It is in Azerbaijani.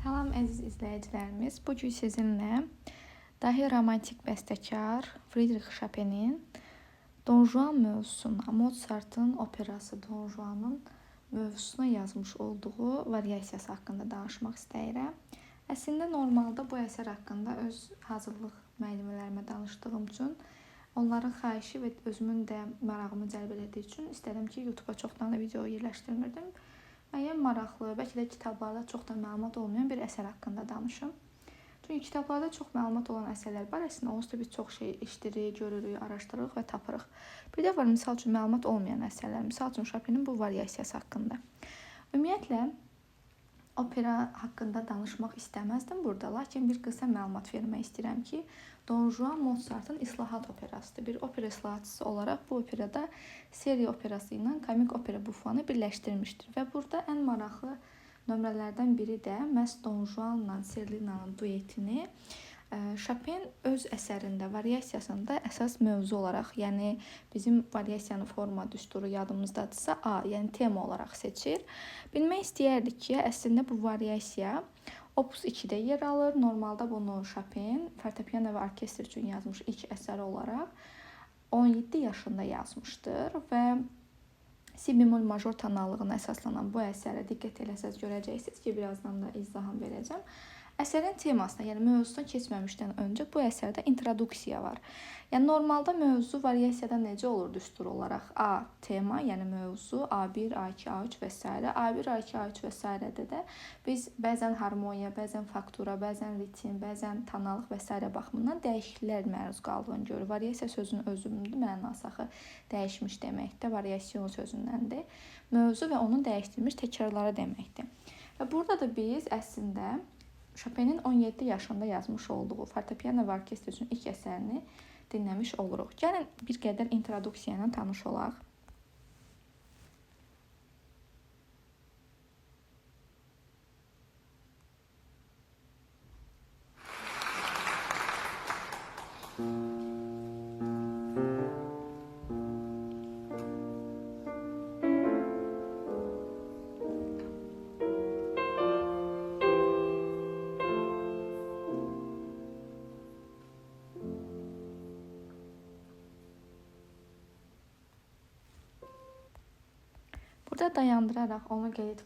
Salam əziz izləyicilərimiz. Bu gün sizinlə dahi romantik bəstəkar Friedrich Chopin-in Don Juan mövzusuna, Mozartın operası Don Juanın mövzusuna yazmış olduğu variasiyası haqqında danışmaq istəyirəm. Əslində normalda bu əsər haqqında öz hazırlıq müəllimələrimə danışdığım üçün onların xahişi və özümün də marağımı cəlb elədiyi üçün istədim ki, YouTube-a çoxdan da video yerləşdirmirdim. Müəyyən maraqlı, bəlkə də kitablarda çox da məlumat olmayan bir əsər haqqında danışım. Çünki kitablarda çox məlumat olan əsərlər var. Əslində onsuz da biz çox şey eşidirik, görürük, araşdırırıq və tapırıq. Bir də var misal üçün məlumat olmayan əsərlər. Misal üçün Chopin-in bu variasiyası haqqında. Ümumiyyətlə opera haqqında danışmaq istəməzdim burada, lakin bir qısa məlumat vermək istəyirəm ki, Don Juan Mozartın islahat operasıdır. Bir opera islahatçısı olaraq bu operada seriya operası ilə komik opera bufanı birləşdirmişdir və burada ən maraqlı nömrələrdən biri də məhz Don Juanla Serlinanın duetini Chopin öz əsərində, variasiyasında əsas mövzu olaraq, yəni bizim variasiyanın forma düsturu yadımızdadırsa A, yəni tema olaraq seçir. Bilmək istəyərdik ki, əslində bu variasiya Opus 2-də yer alır. Normalda bunu Chopin fortepiano və orkestr üçün yazmış ilk əsəri olaraq 17 yaşında yazmışdır və si bemol major tonallığına əsaslanan bu əsərə diqqət eləsəz görəcəksiniz ki, birazdan da izahım verəcəm. Əsərin temasına, yəni mövzusuna keçməmişdən öncə bu əsərdə introduksiya var. Yəni normalda mövzu variasiyada necə olur düstur olaraq? A tema, yəni mövzu, A1, A2, A3 və s. A1, A2, A3 və s.də də biz bəzən harmoniya, bəzən faktura, bəzən ritm, bəzən tonallıq və s. baxımından dəyişikliklər məruz qaldığını görürük. Variasiya sözünün özünün mənası axı dəyişmiş deməkdir, variasyon sözündəndir. Mövzu və onun dəyişdirilmiş təkrarları deməkdir. Və burada da biz əslində Chopin-in 17 yaşında yazmış olduğu fortepiano və orkestr üçün ilk əsərini dinləmiş oluruq. Gəlin bir qədər introduksiya ilə tanış olaq. Burada dayandıraraq onu qeyd